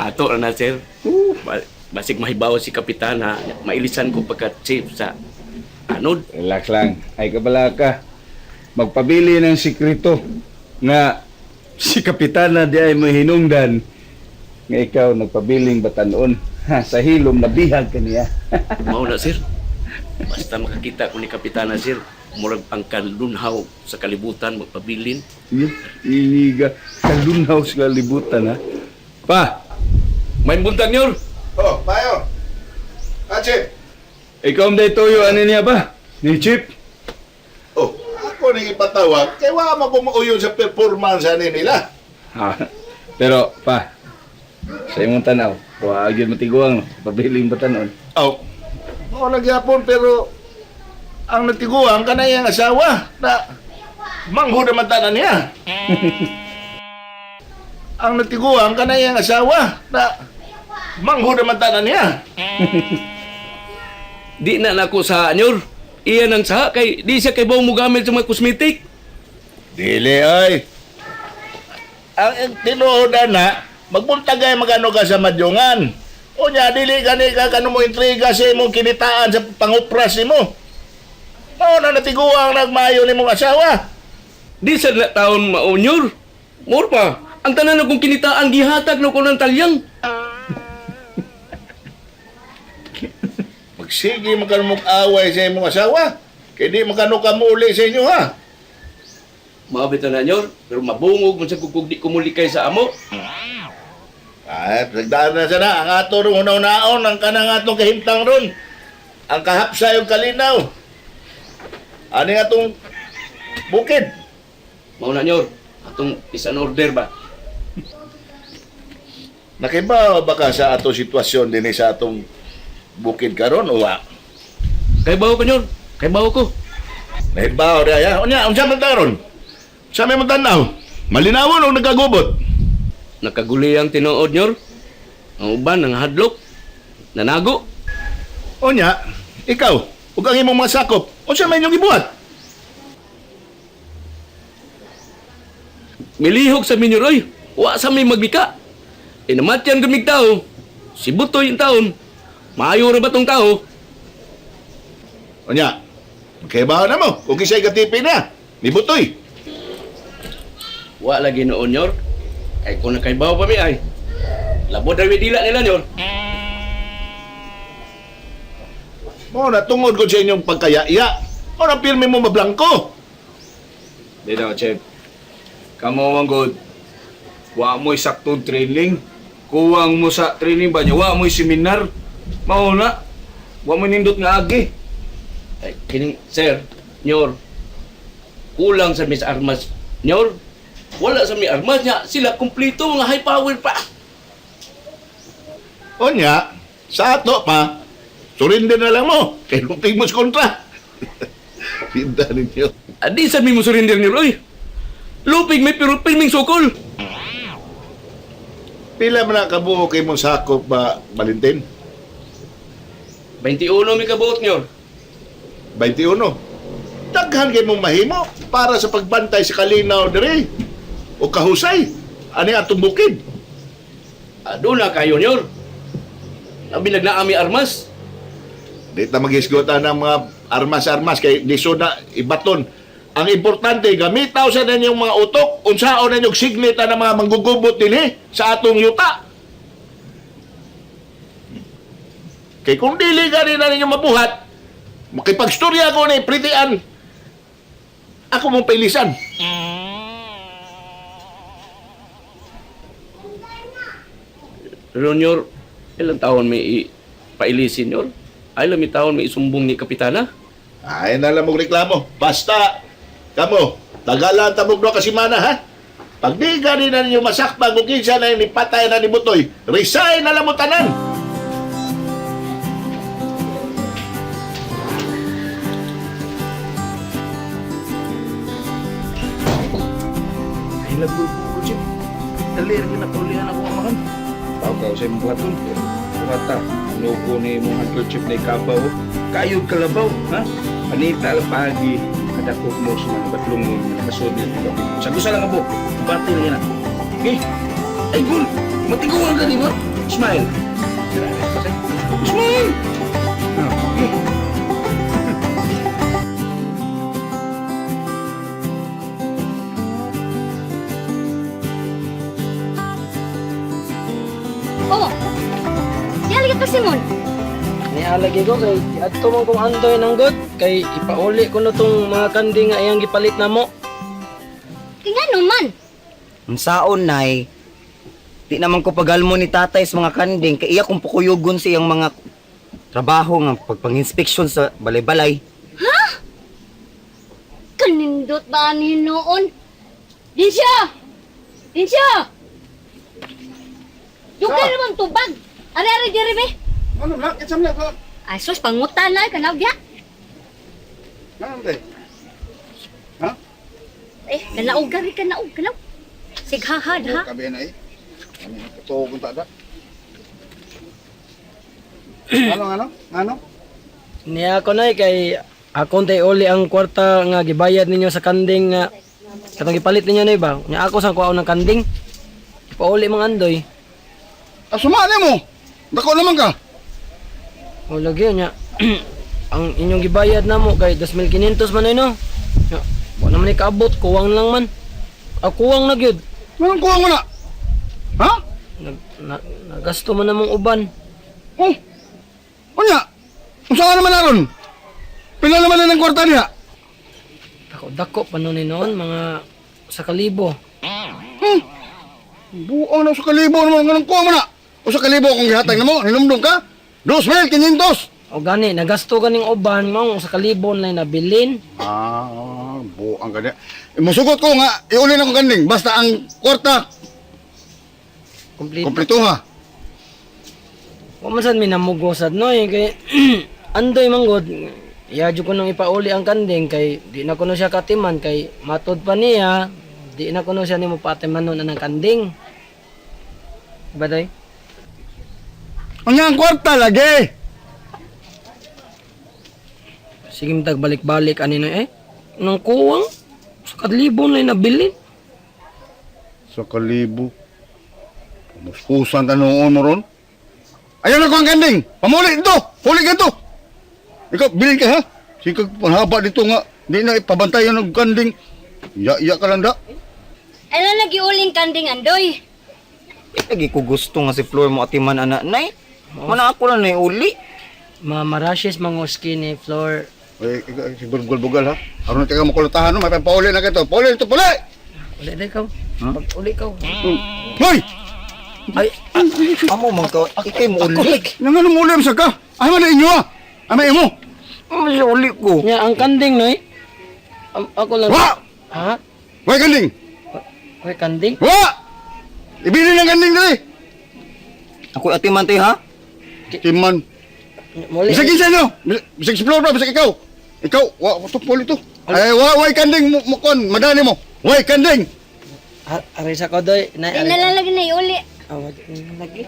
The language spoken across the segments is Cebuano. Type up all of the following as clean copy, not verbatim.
Ato ra na, sir. Basig mahibaw si Kapitana, mailisan ko pagka chief sa anod. Relax lang. Ay kabala ka. Magpabili ng sikreto nga si Kapitana di ay mahinungdan nga ikaw nagpabiling batanon. Ha, sa hilom nabihag ka niya. Mao na, sir. Basta makakita ko ni Kapitana, sir. Murag ang kalunhaw sa kalibutan magpabilin. Iniga kalunhaw sa kalibutan ha. Pa, May buntag, Nyor. Oh, payo. Ah, Chief. Ikaw ang daytoyo ano niya ba? Ni Chief? Oh, ako ning ipatawag kay wa man ko mauyon sa performance ani nila. Ha. Pero pa, sa imong tanaw, wa gyud matiguang no? Pabiling batanon. Oh. Mao lang gyapon pero ang natiguang kanay ang asawa na manghud naman tanan niya. Ang natiguang kanay ang asawa na manghud naman tanan niya. Di na nako sa Nyor. Iyan ang saha kay di siya kay bawo mo gamit sa mga cosmetic. Dili ay. Ang tinuod na magbuntag ay magano ka sa madyongan. Unya dili gani ka kanu mo intriga sa imong kinitaan sa pangupras nimo. Mao na natiguang nagmayo nimong asawa. Di sa na taon mao, Nyor. Mor pa. Ang tanan akong kinitaan gihatag na ko ng talyang. Magsige man kanu mong away sa imong asawa. Kay di man kanu ka muuli sa inyo ha. Maabit na Nyor, pero mabungog man sa kukug di kumulikay sa amo. Ay, nagdaan na sana ang ato rong hunaw-naon ang kanang atong kahimtang ron. Ang kahapsay ug kalinaw. Ani atong bukid. Mao na, Nyor. Atong isan order ba? Nakibaw ba ka sa atong sitwasyon dinhi sa atong bukid karon o wa? Kay bawo ko, Nyor. Kay bawo ko. Nahibaw di ay. Unya, unsa man ta ron? Sa may tan-aw? Malinawon o nagkagubot? Nakaguli ang tinuod, Nyor. Ang uban ang hadlok. Nanago. Unya, ikaw, ug ang imong mga sakop, unsa may inyong gibuhat? Milihok sa minyo, oy. Wa sa may magbika. Inamatyan gamig tao. Si Butoy yung taon. Maayo ra ba tong tao? Unya, kahibaw na mo kung kisay katipi na, ni Butoy. Wa lagi noon, Nyor. Kay kung nakaibaw pa mi ay. Labod ra dila nila, Nyor. Mo na tungod ko sa inyong pagkayaya. Mo na pirmi mo mablangko. Di daw, Chief. Kamo man good. Wa mo'y saktong training. Kuwang mo sa training ba niya? Wa mo'y seminar. Mao na. Wa mo nindot nga agi. Ay, kining, sir, Nyor. Kulang sa mis armas, Nyor. Wala sa mi armas niya. Sila kumpleto mga high power pa. Unya, sa ato pa, surrender na lang mo. Kay lupig mo sa kontra. Pinda ninyo. Adi sa mi mo surrender, Nyor, oy. Lupig may pero pirming sukol. Pila man na kabuo kay mong sakop ba, Valentin? 21 mi kabuot, Nyor. 21. Daghan kay mong mahimo para sa pagbantay sa kalinaw diri o kahusay ani atong bukid. Aduna kayo, Nyor. Labi nagnaami armas. Di ta maghisgotan ng mga armas-armas kay lisod na ibaton. Ang importante gamitaw sa ninyong mga utok, unsaon ninyong signita ng mga manggugubot dinhi sa atong yuta. Kay kung dili gani na ninyo mabuhat, makipagstorya ko ni Pritian, ako mong pailisan. Pero Nyor, ilang taon may pailisin, Nyor? Ay, ilang taon may isumbong ni Kapitana? Ay, na lang mong reklamo. Basta, kamo, tagalan tabog no kasimana, ha? Pag di gani na ninyo masakpan kung kinsa na ni patay na ni Butoy, resign na lang mo tanan! Ay, lagol ko, Chief. Dali, rin natulihan ako amahan. Tao ka sa imong buhaton. Buhata, ano ko ni imong handkerchief na ikabaw. Kayod kalabaw, ha? Panita lang pagi. Kadakop mo sa mga batlong mo, nakasod niya. Sa gusa lang abo. Bati lang yan. Okay? Ay, gul! Matiguan ka, di ba? Smile. Smile! Ah, okay. Oh. Yali ka Simon. Nialagi ko kay adto man kong andoy nang god kay ipauli ko na tong mga kanding nga iyang gipalit namo. Kay ngano man? Unsaon nay? Di naman ko pagalmo ni tatay sa mga kanding kay iya kong pukuyugon sa iyang mga trabaho nga pagpanginspeksyon sa balay-balay. Kanindot ba ni noon? Dinsya! Dinsya! Dugay naman tubag. Ari-ari diri be. Ano na? Kitsam na ko. Ay sus, pangutan na kanaw diha. Ano ba? Ha? Eh, kanaog gari kanaog kanaog. Sighahad ha. Kabi na eh. Ano ito kung tada? Ano ano? Ano? Niya ako nay kay akong tay uli ang kwarta nga gibayad ninyo sa kanding nga katong gipalit ninyo nay ba? Nya ako sang kuwaon ng kanding. Ipauli mga andoy. Ah, sumali mo. Dako naman ka. O lagi nya ang inyong gibayad namo kay 2,500 man ay no. Nya, wa naman ni kaabot, kuwang lang man. Ah, kuwang na gyud. Anong kuha mo na? Ha? Nag, na, nagasto man namong uban. Oh. Unya. Unsa ka naman aron? Pila naman na ng kwarta niya? Dako dako pa nun eh noon mga sa kalibo. Buang na sa kalibo naman nganong kuha mo na. O sa kalibo kung gihatag na mo, hinumdum ka. 2,500. O gani nagasto ganing uban mao sa kalibo na nabilin. Ah, buang ka niya. Musugot ko nga, iuli na kong kanding. Basta ang kwarta, Complete. kompleto ha. Wa man sad minamugosad no eh kay andoy manggod. Iya jud ko nang ipauli ang kanding kay di na kuno siya katiman kay matod pa niya di na kuno siya nimo patiman nun anang kanding. Baday? Unya ang kwarta lagi. Sige mitag balik-balik ani na eh. Nang kuwang sa kalibo na nabilin. Sa kalibo. Muskusan ta noon mo ron. Ayaw na ko ang kanding. Pamuli dito. Huli ka to. Ikaw, bilin ka ha. Sige panghaba dito nga. Di na ipabantayan ng kanding. Iya-iya ka lang da. Ano nagiuling kanding andoy? Di lagi ko gusto nga si Flor mo atiman ana nay. Mana ako lang nay uli. Mga marashes mga skinny floor. Ay, ikaw, si bugal-bugal ha. Aron na ka makulutahan no. May pampauli na ka to. Pauli dito, pauli! Uli na ikaw. Pag uli ikaw. Hoy! Ay, Amo man ka, ikay mo uli. Nang ano mo ulit sa ka? Ay, man inyo ha. Ay, may imo. Amo siya uli ko. nya ang kanding noy. Ako lang. Wa! Ha? Way kanding! Hoy kanding. Wa! Ibili ng kanding dali! Ako atiman tay ha. Timan. Muli. Bisag kinsa nyo? Bisag si Flor ba? Bisag ikaw? Ikaw, wa, ito puli to. Ay, wa, way kanding mo, mo kon, madani mo. Way kanding! Aray sa kodoy. Nay, Di aray. na lang lagi na iuli. Ah, lagi.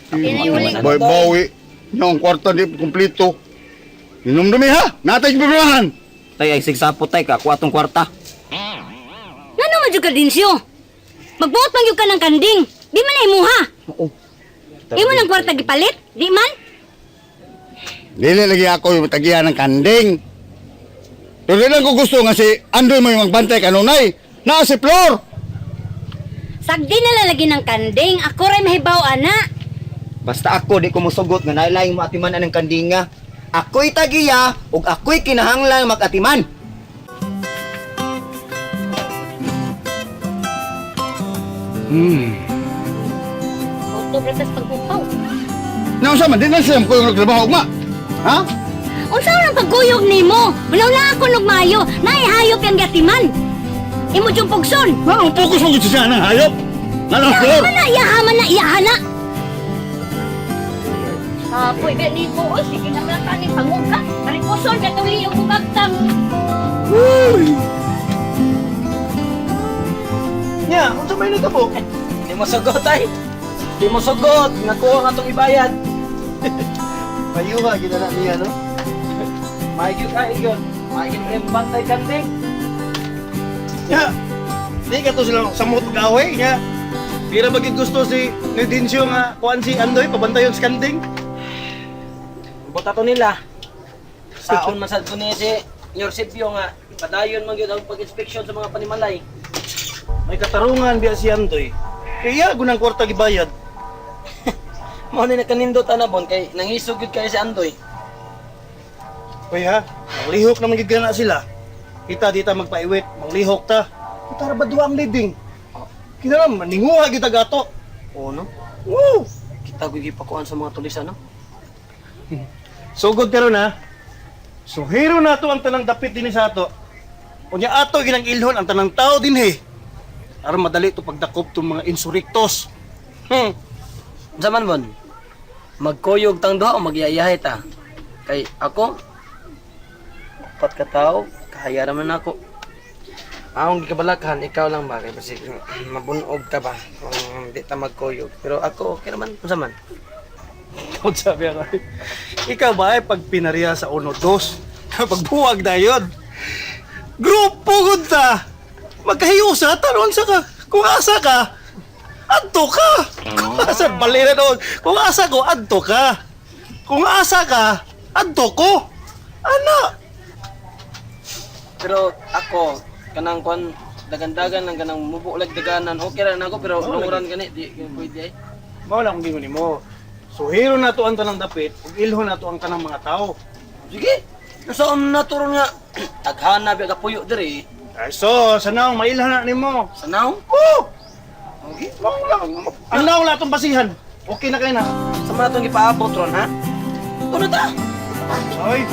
Di na iuli. Bay, bawi. Nya ang kwarta di kumplito. Inumdumi ha! Natay pibrahan! Tay ay sigsapot tay ka ako atong kwarta. Ngano man jud ka Dinsyo? Magbuot man gyud ka ng kanding. Di man na imuha. Oo. Imo nang kwarta gipalit? Di man? Dili lagi ako yung tagihan ng kanding. Pero di lang ko gusto nga si Andoy mo yung magbantay kanunay. Naa si Flor! Sagdi na lang lagi ng kanding. Ako ray mahibaw ana. Basta ako di ko mosugot nga nailaing mo atiman anang kandinga. Ako'y tagiya ug ako'y kinahanglan magatiman. Auto bratas paghupaw. Nga unsa man, di na siya ko yung nagtrabaho ugma. Ha? Unsa nang pagkuyog nimo? Wala na ako nugmayo. Naihayop yang gatiman. Imo jung pugson. Nga ang focus mo gud siya ng hayop? Nga ang Flor! Iyaha na, iyaha man na, iyaha na. Apoy, ba ni mo, oy, sige na lang kaning panguga. Karikuson, katuli yung bugagtang. Nya, unsa may nagtabo? Di mo sugot ay. Di mo sugot. Nakuha nga itong ibayad. Payuha gid na niya no. Maigil ka, igil. Maigil ka yung bantay kanding. Nya. Di ka to sila sa moto gaway nya. Di ra ba gid gusto si Nudencio nga kuan si Andoy pabantayon sa kanding? Buta to nila. Saon man sad ko ni si Nyor Silvio nga padayon man gyud ang pag-inspeksyon sa mga panimalay. May katarungan biya si Andoy. Kaya gunang kwarta gibayad. Mao ni nakanindot ana bon kay nangisog gyud kayo si Andoy. Uy ha, manglihok naman gid na sila. Kita di ta magpaiwit, manglihok ta. Kita ra ba duwa ang leading? Kita na maninguha gyud ta gato. Oo no. Woo! Kita gyud gipakuan sa mga tulisan no. Sugod karon ha. Suhiro na to ang tanang dapit dinhi sa ato. Unya ato ginang ilhon ang tanang tao dinhi. Aron madali to pagdakop tong mga insurrectos. Unsa man bon? Magkuyog tang duha o magyayahay ta? Kay ako upat ka tawo, kaya raman ako. Akong gikabalakhan, ikaw lang ba? Kay basig mabunog ka ba kung di ta magkuyog. Pero ako okay naman, unsa man? Tawad sabi ako. Ikaw ba ay pag pinariya sa uno dos? Pagbuwag na yun. Grupo gud ta. Magkahiusa tanon sa ka. Kung asa ka, adto ka. Kung asa bali na doon. Kung asa ko, adto ka. Kung asa ka, adto ko. Ano? Pero ako kanang kuan dagandagan lang kanang mubo lag daganan okay ra na ako pero lunguran gani di gyud pwede ay. Mao lang kung gingon nimo. Suhiro na to ang tanang dapit ug ilhon na to ang tanang mga tao. Sige. Saan na turon nga taghana biya kapuyo diri. Ay, so, sa naong mailhan na nimo. Sa naong? Oh! Okay. Mao lang. Ang naong lang atong basihan. Okay na kay na. Sa mga itong gipaabot ron ha? Tuno ta. Ay,